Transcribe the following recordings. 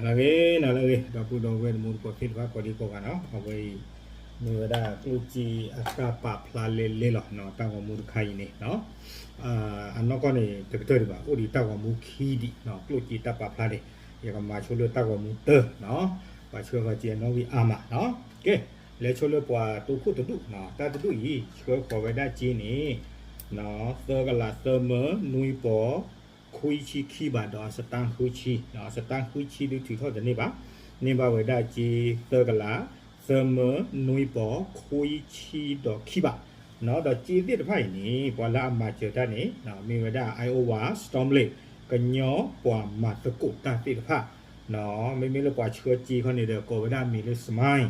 လၢအဂ့ၤ လၢအဂ့ၤ ဒီပုၢ်ဒီဝဲၢ်တံၤသကိးသ့ၣ်တဖၣ်ကိးဒံကိးဂၤနီၤ, အဝဲအံၤ မ့ၢ်ဝဲဒၣ်ကျိၣ်စ့အတၢ်ပာ်ဖျါလဲလဲလီၤနီၤ, တၢ်ဂီၤမူတခါအံၤန့ၣ် အနီၢ်ကီၢ်န့ၣ် တကတၢၢ်ဒံးဘၣ်, အိၣ်ဒံးတၢ်ဂီၤမူခံဒံးနီၤ, ကျိၣ်စ့တၢ်ပာ်ဖျါန့ၣ် ယကမၤဆိလၢတၢ်ဂီၤမူတၢနီၤ, ပှၤဆှၢဃီၤစ့အနီၣ်ဂံၢ်အါမးနီၤ, ကဲ လဲၤဆိလၢပှၤတိခိၣ်တဒူၣ်နီၤ, တၢ်တဒူၣ်အံၤ ဆှၢဃီၤဝဲဒၣ်စ့န့ၣ် သၢကလးသၢမၢနွံပီၢ် ခွံဆံခံဘးဒီးအစတါဃုဆံ, အစတါဃုဆံဒုးထုးထီၣ်တန့ၢ်ဘၣ်, န့ၢ်ဘၣ်ဝဲဒၣ်စ့သၢကလး သၢမၢနွံပီၢ် ခွံဆံဒီးခံဘးနီၤ, ဒီးစ့သ့ၣ်တဖၣ်အံၤန့ၣ် ပှၤလၢအမၤစၢၤတၢ်န့ၣ် မ့ၢ်ဝဲဒၣ် Iowa Storm Lake ကညီပှၤမၤသကိးတၢ်သ့ၣ်တဖၣ်နီၤ, မ့မ့ၢ်လၢပှၤဆှၢစ့ခီန့ၣ်ဒီး ကိးဝဲဒၣ်မံၤလၢ Smyth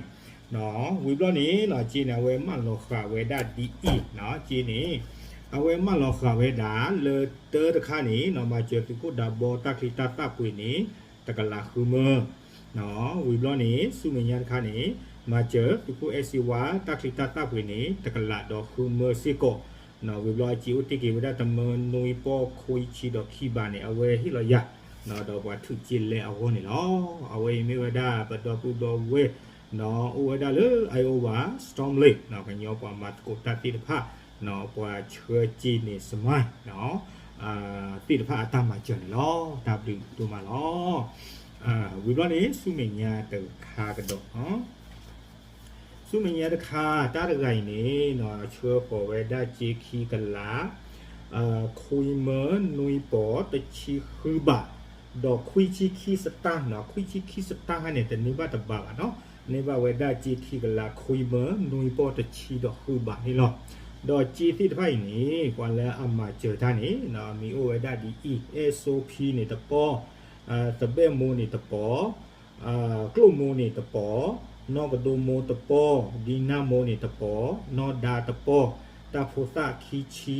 နီၤ, ဝံၤဘျီန့ၣ်နီၤ စ့န့ၣ် အဝဲမၢလီၤဃာ်ဝဲဒၣ်ဒ်အံၤနီၤ, စ့န့ၣ် အဝဲမၢလီၤဃာ်ဝဲဒၣ်လၢတၢတခါန့ၣ်နီၤ, မၤစၢၤသုးခိၣ်ဒးဘီတၢ်ချံတၢ်သၣ်ပှ့ၤန့ၣ် တကလးဃုမၢ ဝံၤဘျီန့ၣ် ဆူမဲာ်ညါတခါန့ၣ် မၤစၢၤသုးခိၣ်အဲၣ်စ့ဝါတၢ်ချံတၢ်သၣ်ပှ့ၤန့ၣ် တကလးဒီးဃုမၢစ့ၢ်ကီးနီၤ, ဝံၤဘျီအစ့အိၣ်တ့ၢ်က့ၤဝဲဒၣ်တမၢနွံပီၢ်ခွံဆံဒီးခံဘးန့ၣ် အဝဲဟ့ၣ်လီၤယၤနီၤ, ဒီးပှၤထုးစ့လဲအဂီၢ်န့ၣ်လီၤ. အဝဲအံၤမ့ၢ်ဝဲဒၣ်ပဒီပုၢ်ဒီဝဲၢ်နီၤ, အိၣ်ဝဲဒၣ်လၢ Iowa Storm Lake နီၤ, ကညီပှၤမၤသကိးတၢ်သ့ၣ်တဖၣ်နီၤ, ပှၤဆှၢစ့န့ၣ် Smyth နီၤ သ့ၣ်တဖၣ်အတၢ်မၤစၢၤန့ၣ်လီၤ. တၢ်ဘျုးဒိၣ်မးလီၤ. ဝံၤဘျီန့ၣ် ဆူမဲာ်ညါတခါကဒီးနီၤ, ဆူမဲာ်ညါတခါ တၢ်တဂၤအံၤန့ၣ်နီၤ, ဆှၢဃီၤဝဲဒၣ်စ့ခံကလး ခွံမၢနွံပီၢ်တဆံဃုဘး ဒီးခွံဆံခံစတါနီၤ, ခွံဆံခံစတါခါန့ၣ် တန့ၢ်ဘၣ်တဘးဘၣ်နီၤ, န့ၢ်ဘၣ်ဝဲဒၣ်စ့ခံကလး ခွံမၢနွံပီၢ်တဆံဒီးဃုဘးန့ၣ်လီၤ. ဒီးစ့သ့ၣ်တဖၣ်အံၤန့ၣ် ပှၤလၢအမၤစၢၤတၢ်န့ၣ် မံၤအိၣ်ဝဲဒၣ်ဒ်အံၤ, အဲၣ်စိဖံန့ၣ်တပီၢ်, သဘဲၣ်မိၢ်န့ၣ်တပီၢ် ကျိၣ်မိၢ်န့ၣ်တပီၢ်, နီၢ်ကဒိမိၢ်တပီၢ်, ဒံနၢ်မိၢ်န့ၣ်တပီၢ်, နီၢ်ဒါတပီၢ်, တၢ်ဖိသၣ်ခံဆံ,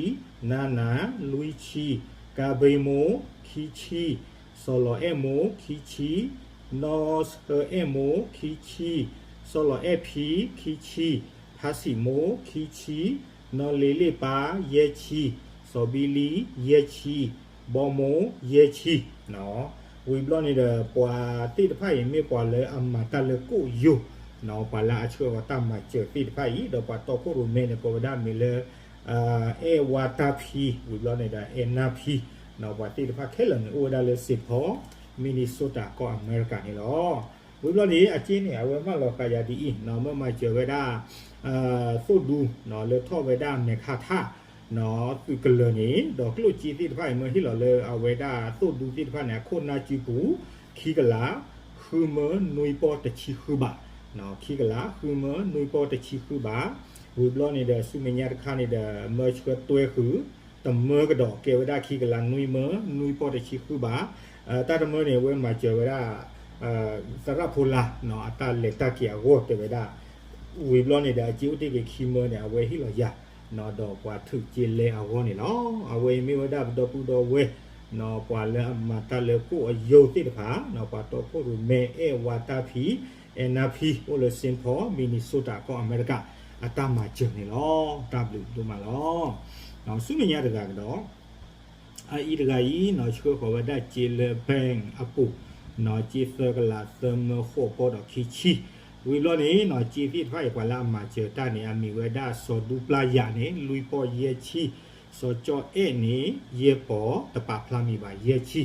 နါနၤ လွံၢ်ဆံ, ကါဘ့မိၢ် ခံဆံ, စီၤလီၤအဲၣ်မိၢ် ခံဆံ, နီၢ်ဆၢအဲၣ်မိၢ် ခံဆံ, စီၤလီၤအဲၣ်ဖံ ခံဆံ, ဖါဆံးမိၢ် ခံဆံ, နီၢ်လ့လ့ၣ်ပၢ် ယဲၢ်ဆံ, စီၤဘံလံ ယဲၢ်ဆံ, ဘီမိၢ် ယဲၢ်ဆံ ဝံၤဘျီန့ၣ်ဒီး ပှၤသ့ၣ်တဖၣ်အံၤ မ့ၢ်ပှၤလၢအမၤတၢ်လၢကိၣ်ယိၤ, ပှၤလၢအဆှၢဃီၤတၢ်မၤစၢၤသ့ၣ်တဖၣ်အံၤ ဒီးပှၤတီခိၣ်ရိၣ်မဲန့ၣ် ကိးဝဲဒၣ်မံၤလၢ အဲၣ်ဝါတၢ်ဖံ, ဝံၤဘျီန့ၣ်ဒီး အဲၣ်နၢ်ဖံ, ပှၤသ့ၣ်တဖၣ်ခဲလၢာ်န့ၣ် အိၣ်ဝဲဒၣ်လၢ Saint Paul Minnesota ကီၢ်အမဲရကၤန့ၣ်လီၤ. ဝံၤဘျီန့ၣ် အစ့န့ၣ် အဝဲမၢလီၤဃာ်ယၤဒ်အံၤ, မ့ၢ်မၤစၢၤဝဲဒၣ် သိၣ်ဒူ လၢထီၣ်ဝဲဒၣ်မဲာ်ခါထၣ် သုးကလၢၤန့ၣ် ဒီးကျိၣ်စ့သ့ၣ်တဖၣ်အံၤ မ့ၢ်ဟ့ၣ်လီၤလၢအဝဲဒၣ်သိၣ်ဒူသ့ၣ်တဖၣ်န့ၣ် အခိၣ်နၢ်စုပူၤ ခံကလး ဃုမၢနွံပီၢ်တဆံဃုဘး, ခံကလး ဃုမၢနွံပီၢ်တဆံဃုဘး, ဝံၤဘျီန့ၣ်ဒီး ဆူမဲာ်ညါတခါန့ၣ်ဒီး မၢဆှၢတွဲဃုာ် တမၢကဒီး ကဲဝဲဒၣ်ခံကလးနွံမၢ နွံပီၢ်တဆံဃုဘး, တၢ်တမၢန့ၣ် အဝဲမၤစၢၤဝဲဒၣ် သရၣ်ဖိလါ အတၢ်လဲၤတၢ်က့ၤအဂီၢ်တဲဝဲဒၣ်, ဝံၤဘျီန့ၣ်ဒီး အစ့အိၣ်တ့ၢ်က့ၤခံမၢန့ၣ် အဝဲဟ့ၣ်လီၤယၤ ဒီးပှၤထုးစ့လဲအဂီၢ်န့ၣ်လီၤ. အဝဲအံၤမ့ၢ်ဝဲဒၣ်ပဒီပုၢ်ဒီဝဲၢ် ပှၤလၢအမၤတၢ်လၢကိၣ်အယိၤသ့ၣ်တဖၣ် ပှၤတီခိၣ်ရိၣ်မဲ အဲၣ်ဝါတၢ်ဖံ အဲၣ်နၢ်ဖံ အိၣ်လၢ Saint Paul Minnesota ကီၢ်အမဲရကၤ အတၢ်မၤစၢၤန့ၣ်လီၤ. တၢ်ဘျုးဒိၣ်မးလီၤ. ဆူမဲာ်ညါတဂၤကဒီး အအံၤတဂၤအံၤ ဆှၢဃီၤဝဲဒၣ်စ့လၢ bank အပူၤ စ့သၢကလးသၢမၢဃိးပီၢ်ဒီးခံဆံ, ဝံၤဘျီန့ၣ် စ့သ့ၣ်တဖၣ်အံၤ ပှၤလၢအမၤစၢၤတၢ်န့ၣ် အမံၤဝဲဒၣ် စီၤဒူပျၢ်ယၤန့ၣ် လွံၢ်ပီၢ်ယဲၢ်ဆံ, စီၤကၠီၣ်အဲၣ်န့ၣ် ယဲၢ်ပီၢ် တပာ်ဖျါမံၤဘၣ် ယဲၢ်ဆံ,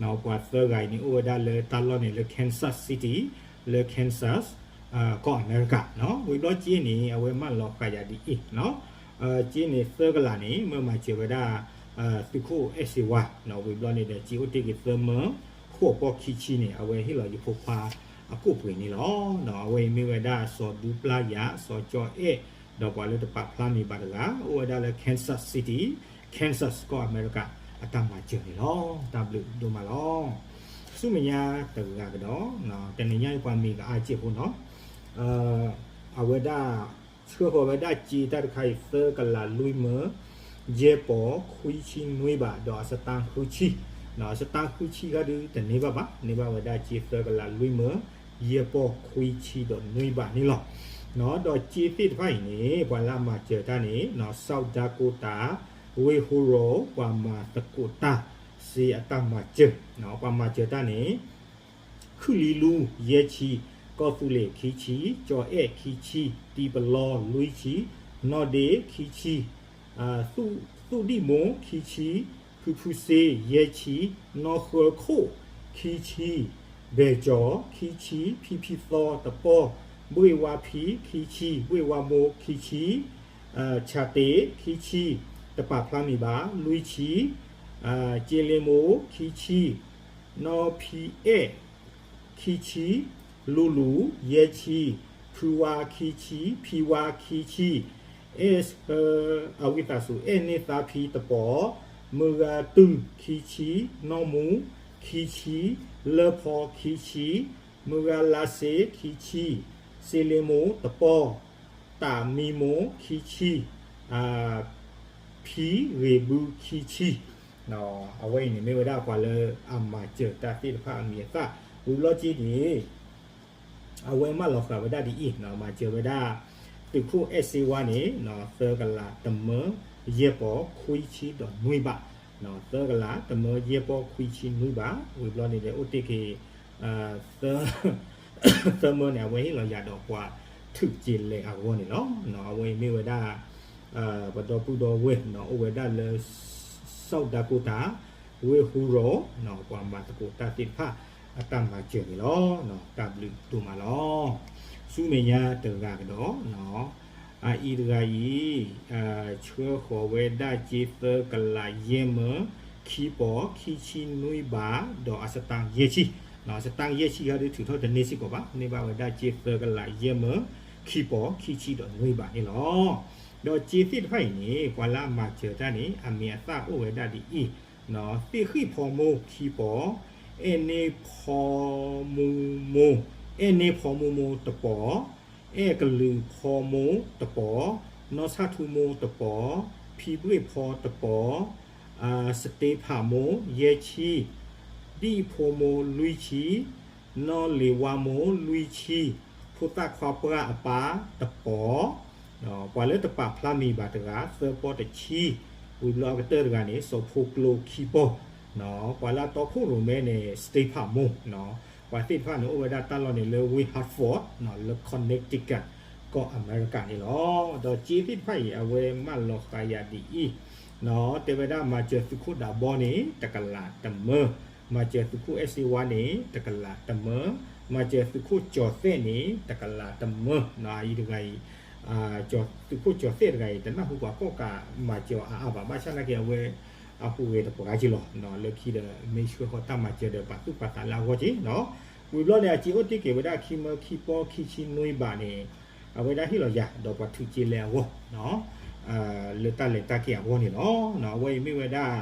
ပှၤသၢဂၤအံၤန့ၣ် အိၣ်ဝဲဒၣ်လၢတၢ်လီၢ်န့ၣ်လၢ Kansas City လၢ Kansas ကီၢ်အမဲရကၤ, ဝံၤဘျီစ့န့ၣ် အဝဲမၢလီၤဃာ်ယၤဒ်အံၤ, စ့န့ၣ်သၢကလးန့ၣ် မ့ၢ်မၤစၢၤဝဲဒၣ် သုးခိၣ်အဲၣ်စ့ဝါ, ဝံၤဘျီန့ၣ်ဒီး စ့အိၣ်တ့ၢ်က့ၤသၢမၢ ဃိးပီၢ်ခံဆံန့ၣ် အဝဲဟ့ၣ်လီၤယဖိခွါအကိၣ်ပှ့ၤန့ၣ်လီၤ. အဝဲအံၤမ့ၢ်ဝဲဒၣ်စီၤဒူပျၢ်ယၤ စီၤကၠီၣ်အဲၣ် ဒီးပှၤလၢတပာ်ဖျါမံၤဘၣ်တဂၤ အိၣ်ဝဲဒၣ်လၢ Kansas City, Kansas ကီၢ်အမဲရကၤ အတၢ်မၤစၢၤန့ၣ်လီၤ. တၢ်ဘျုးဒိၣ်မးလီၤ. ဆူမဲာ်ညါတဂၤကဒီး တနံၤညါအံၤပှၤမံၤကအါစ့ၢ်ဖိနီၤ, အဝဲဒၣ် ဆှၢဃီၤဝဲဒၣ်စ့တၢ်တခါအံၤ သၢကလးလွံၢ်မၢ ယဲၢ်ပီၢ်ခွံဆံနွံဘး ဒီးအစတါဃုဆံ, အစတါဃုဆံခါဒုးတန့ၢ်ဘၣ်ဘၣ်, န့ၢ်ဘၣ်ဝဲဒၣ်စ့သၢကလးလွံၢ်မၢ ယဲၢ်ပီၢ်ခွံဆံဒီးနွံဘးန့ၣ်လီၤ. ဒီးစ့သ့ၣ်တဖၣ်အံၤန့ၣ် ပှၤလၢအမၤစၢၤတၢ်န့ၣ် South Dakota ဝ့ၢ်ဟူရိၤ ပှၤမၤသကိးတၢ်စ့အတၢ်မၤစၢၤ, ပှၤမၤစၢၤတၢ်န့ၣ် ခုၣ်လံလူ ယဲၢ်ဆံ, ကီၢ်သူလ့ၤ ခံဆံ, ကၠီၤအဲၣ် ခံဆံ, တံၤပလီ လွံၢ်ဆံ, နီၣ်ဒ့ ခံဆံ, သူၣ်ဒံၣ်မိၢ် ခံဆံ, ဖုဖုစ့ ယဲၢ်ဆံ, နီၢ်ဃၢခိၣ် ခံဆံ, ဘဲၣ်ကၠီ ခံဆံ, ဖံဖံသီ တပီၢ်, ဘှ့ၣ်ဝါဖံ ခံဆံ, ဘှ့ၣ်ဝါမိၢ် ခံဆံ, ဆၣ်တ့ၣ် ခံဆံ, တပာ်ဖျါမံၤဘၣ် လွံၢ်ဆံ, က့လ့မိၢ် ခံဆံ, နီၢ်ဖံအဲၣ် ခံဆံ, လူလူ ယဲၢ်ဆံ, ဖုဝါ ခံဆံ, ဖံဝါ ခံဆံ, အဲၣ် အဝံသးစူၤ အဲၣ်န့ၢ်သါဖံ တပီၢ်, မုၢ်ဂၤတုၤ ခံဆံ, နီၢ်မူ ခံဆံ, လၢဖီ ခံဆံ, မုၢ်ဂၤလါစ့ ခံဆံ, စ့လ့မိၢ် တပီၢ်, တၢ်မံမိၢ် ခံဆံ, ဖံဂ့ၤဘု ခံဆံ. အဝဲအံၤန့ၣ်မ့ၢ်ဝဲဒၣ်ပှၤလၢအမၤစၢၤတၢ်သ့ၣ်တဖၣ်အမံၤအသၣ်, ဝံၤဘျီက့န့ၣ် အဝဲမၢလီၤဃာ်ဝဲဒၣ်ဒ်အံၤ, မၤစၢၤဝဲဒၣ် သုးခိၣ်အဲၣ်စ့ဝါန့ၣ် သၢကလးတမၢ ယဲၢ်ပီၢ် ခွံဆံဒီးနွံဘး, သၢကလးတမၢ ယဲၢ်ပီၢ် ခွံဆံနွံဘး, ဝံၤဘျီန့ၣ်ဒီး အိၣ်တ့ၢ်က့ၤ သၢမၢန့ၣ် အဝဲဟ့ၣ်လီၤယၤဒီးပှၤထုးက့ၤလဲၤအဂီၢ်န့ၣ်လီၤ. အဝဲအံၤမ့ၢ်ဝဲဒၣ် ပဒီပုၢ်ဒီဝဲၢ် အိၣ်ဝဲဒၣ်လၢ South Dakota ဝ့ၢ်ဟူရီၤ ပှၤမၤသကိးတၢ်သ့ၣ်တဖၣ် အတၢ်မၤစၢၤန့ၣ်လီၤ. တၢ်ဘျုးဒိၣ်မးလီၤ. ဆူမဲာ်ညါတဂၤကဒီး အအံၤတဂၤအံၤ ဆှၢဃီၤဝဲဒၣ်စ့သၢကလးယဲၢ်မၢ ခံပီၢ် ခံဆံနွံဘး ဒီးအစတါယဲၢ်ဆံ, အစတါယဲၢ်ဆံဟဲဒုးထုးထီၣ်တန့ၢ်စ့ၢ်ကီးဘၣ်, န့ၢ်ဘၣ်ဝဲဒၣ်စ့သၢကလးယဲၢ်မၢ ခံပီၢ် ခံဆံဒီးနွံဘးန့ၣ်လီၤ. ဒီးစ့သ့ၣ်တဖၣ်အံၤန့ၣ် ပှၤလၢအမၤစၢၤတၢ်န့ၣ် အမံၤအသၣ်အိၣ်ဝဲဒၣ်ဒ်အံၤ, သ့ၣ်ဃံၣ်ဖီမိၢ်ခံပီၢ်, အဲၣ်န့ၢ်ဖီမူမိၢ်, အဲၣ်န့ၢ်ဖီမူမိၢ်တပီၢ်, အဲၣ်ကလုာ်ဖီမိၢ်တပီၢ်, နီၢ်ဆၣ်ထူမိၢ်တပီၢ်, ဖံဘှ့ၣ်ဖီတပီၢ်, စတ့ဖးမိၢ်ယဲၢ်ဆံ, ဒံၣ်ဖိမိၢ်လွံၢ်ဆံ, နီၢ်လ့ၤဝါမိၢ်လွံၢ်ဆံ, ဖိသၣ်ခွါပှၢ်အပၢ်တပီၢ်, ပှၤလၢတပာ်ဖျါမံၤဘၣ်တဂၤ သၢပီၢ်တဆံ, ဝံၤဘျီအကတၢၢ်တဂၤန့ၣ် စီၤဖိကျိခံပီၢ်, ပှၤလၢအတီခိၣ်ရိၣ်မဲန့ၣ် စတ့ဖးမိၢ်, ပှၤသ့ၣ်တဖၣ်န့ၣ် အိၣ်ဝဲဒၣ်တၢ်လီၢ်န့ၣ်လၢဝ့ၢ် Hartford လၢ Connecticut ကီၢ်အမဲရကၤန့ၣ်လီၤ. ဒီးစ့သ့ၣ်တဖၣ်အံၤ အဝဲမၢလီၤဃာ်ယၤဒ်အံၤ, တဲဝဲဒၣ်မၤစၢၤသုးခိၣ်ဒးဘီန့ၣ် တကလးတမၢ, မၤစၢၤသုးခိၣ်အဲၣ်စ့ဝါန့ၣ် တကလးတမၢ, မၤစၢၤသုးခိၣ်ကၠီၤသဲးန့ၣ် တကလးတမၢ, အအံၤတဂၤအံၤ သုးခိၣ်ကၠီၤသဲးတဂၤအံၤ တနၢ်ဟူပှၤကိးကးမၤစၢၤအီၤအါအါဘၣ်, ဘၣ်ဆၣ်နာ်က့အဝဲ အဟူးဂဲၤတပှၤက့လီၤ, လၢခံဒီးမ့ၢ်ဆှၢဃီၤတၢ်မၤစၢၤဒီးပာ်သူၣ်ပာ်သးလၢအဂီၢ်က့, ဝံၤဘျီန့ၣ် အစ့အိၣ်တ့ၢ်က့ၤဝဲဒၣ်ခံမၢခံပီၢ်ခံဆံနွံဘးန့ၣ် အဝဲဒၣ်ဟ့ၣ်လီၤယၤ ဒီးပှၤထုးက့လဲၤအဂီၢ် လၢတၢ်လဲၤတၢ်က့ၤအဂီၢ်န့ၣ်လီၤ. အဝဲအံၤမ့ၢ်ဝဲဒၣ်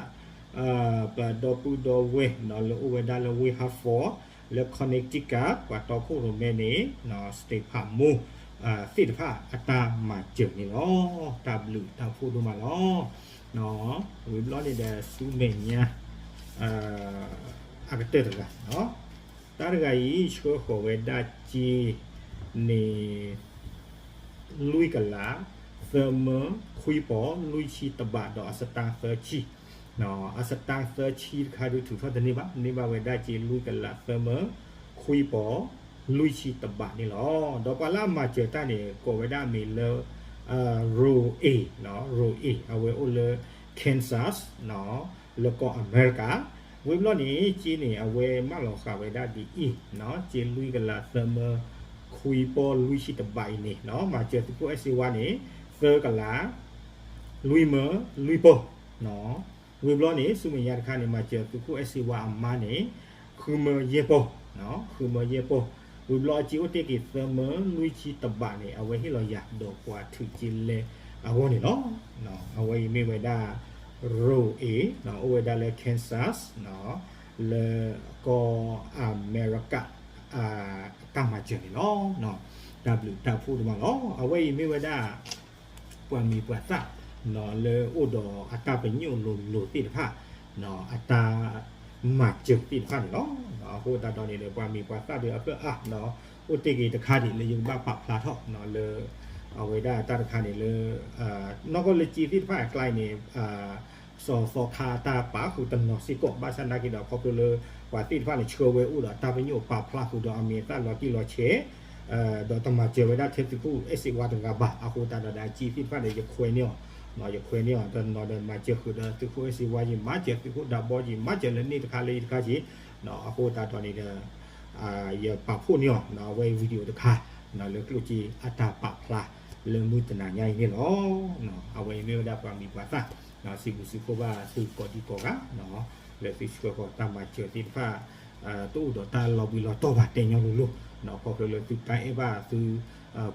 ပဒီပုၢ်ဒီဝဲၢ်လၢအိၣ်ဝဲဒၣ်လၢဝ့ၢ် Hartford လၢ Connecticut ပှၤတီခိၣ်ရိၣ်မဲန့ၣ် စတ့ဖးမိၢ် သ့ၣ်တဖၣ်အတၢ်မၤစၢၤန့ၣ်လီၤ. တၢ်ဘျုးတၢ်ဖှိၣ်ဒိၣ်မးလီၤ. ဝံၤဘျီန့ၣ်ဒီးဆူမဲာ်ညါ အကတၢၢ်တဂၤ တၢ်တဂၤအံၤ ဆှၢဃီၤဝဲဒၣ်စ့န့ၣ် လွံၢ်ကလး သၢမၢ ခွံပီၢ် လွံၢ်ဆံတဘး ဒီးအစတါသၢဆံ, အစတါသၢဆံတခါဒုးထုးထီၣ်တန့ၢ်ဘၣ်, န့ၢ်ဘၣ်ဝဲဒၣ်စ့လွံၢ်ကလး သၢမၢ ခွံပီၢ် လွံၢ်ဆံတဘးန့ၣ်လီၤ. ဒီးပှၤလၢအမၤစၢၤတၢ်န့ၣ် ကိးဝဲဒၣ်မ့ၢ်လၢ Roy, Roy အဝဲအိၣ်လၢ Kansas လၢကီၢ်အမဲရကၤ, ဝံၤဘျီန့ၣ် စ့န့ၣ် အဝဲမၢလီၤဃာ်ဝဲဒၣ်ဒ်အံၤ, စ့လွံၢ်ကလး သၢမၢ ခွံပီၢ် လွံၢ်ဆံတဘးအံၤန့ၣ် မၤစၢၤသုးခိၣ်အဲၣ်စ့ဝါန့ၣ် သၢကလး လွံၢ်မၢ လွံၢ်ပီၢ်, ဝံၤဘျီန့ၣ် ဆူမဲာ်ညါတခါန့ၣ် မၤစၢၤသုးခိၣ်အဲၣ်စ့ဝါအမါန့ၣ် ဃုမၢယဲၢ်ပီၢ်, ဃုမၢယဲၢ်ပီၢ်, ဝံၤဘျီအစ့အိၣ်တ့ၢ်က့ၤ သၢမၢ လွံၢ်ဆံတဘးန့ၣ် အဝဲဟ့ၣ်လီၤယၤဒီးပှၤထုးက့လဲအဂီၢ်န့ၣ်လီၤ. အဝဲအံၤမ့ၢ်ဝဲဒၣ် Roy, အိၣ်ဝဲဒၣ်လၢ Kansas လၢကီၢ်အမဲရကၤ တၢ်မၤစၢၤန့ၣ်လီၤ. တၢ်ဘျုးတၢ်ဖှိၣ်ဒိၣ်မးလီၤ. အဝဲအံၤမ့ၢ်ဝဲဒၣ် ပှၤမံၤပှၤသၣ် လၢအိၣ်ဒီးအတၢ်ပညိၣ်လိၤလိၤသ့ၣ်တဖၣ် အတၢ်မၤစၢၤသ့ၣ်တဖၣ်န့ၣ်လီၤ. အဃိသတးဒီးန့ၣ်ဒီး ပှၤမံၤပှၤသၣ်ဒီးအဖျၢၣ်အါ အိၣ်တ့ၢ်က့ၤတခါဒံးလၢယကဘၣ်ပာ်ဖျါထီၣ်လၢ အဝဲဒၣ်တၢ်တခါန့ၣ်လၢ နီၢ်ကီၢ်လၢစ့သ့ၣ်တဖၣ်အကျါန့ၣ် စီၤသီခါတၢ်ပာ်ဃုာ်တနီၤစ့ၢ်ကီး ဘၣ်ဆၣ်နာ်က့ဒီး ခီဖျိလၢ ပှၤသ့ၣ်တဖၣ်န့ၣ် ဆှၢဝဲအိၣ်ဒီးတၢ်ပညိၣ်ပာ်ဖျါဃုာ်ဒီးအမံၤအသၣ်လီၤတံၢ်လီၤဆဲး ဒီးတမၤစၢၤဝဲဒၣ်ထဲသုးခိၣ်အဲၣ်စ့ဝါတဂၤဘၣ်. အဃိသတးဒီး အစ့သ့ၣ်တဖၣ်န့ၣ် ယခွဲးန့ၢ်အီၤ, ယခွဲးန့ၢ်အီၤတနီၤဒီး မၤစၢၤဃုာ်ဒီးသုးခိၣ်အဲၣ်စ့ဝါက့ၤ, မၤစၢၤသုးခိၣ်ဒးဘီက့ၤ, မၤစၢၤလၢန့ၣ်တခါလၢယတခါက့ၤ, အဃိသတးဒီးန့ၣ်ဒီး ယပာ်ဖှိၣ်န့ၢ်အီၤ အဝဲအံၤ video တခါ လၢကျိၣ်စ့အတၢ်ပာ်ဖျါ လၢမုၢ်တနၤညါအံၤန့ၣ်လီၤ. အဝဲအံၤမ့ၢ်ဝဲဒၣ်ပှၤမံၤပှၤသၣ် စံးဘျုးစံးဖှိၣ်ဘၣ်သုကိးဒံကိးဂၤ လၢသုဆှၢဃီၤတၢ်မၤစၢၤသ့ၣ်တဖၣ် တအိၣ်ဒီးတၢ်လီၤဘှံးလီၤတီၢ်ဘၣ် တဲညီလိၤလိၤ ခီဖျိလၢသုတၢ်အဲၣ်ဘၣ်သု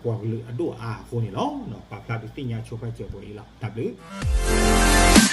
ပှၤကလုာ်အဒိၣ်အါအဃိန့ၣ်လီၤ. ပာ်ဖျါဒုးသ့ၣ်ညါဆိဖဲစၢၤပှဲၤအံၤလီၤ. တၢ်ဘျုး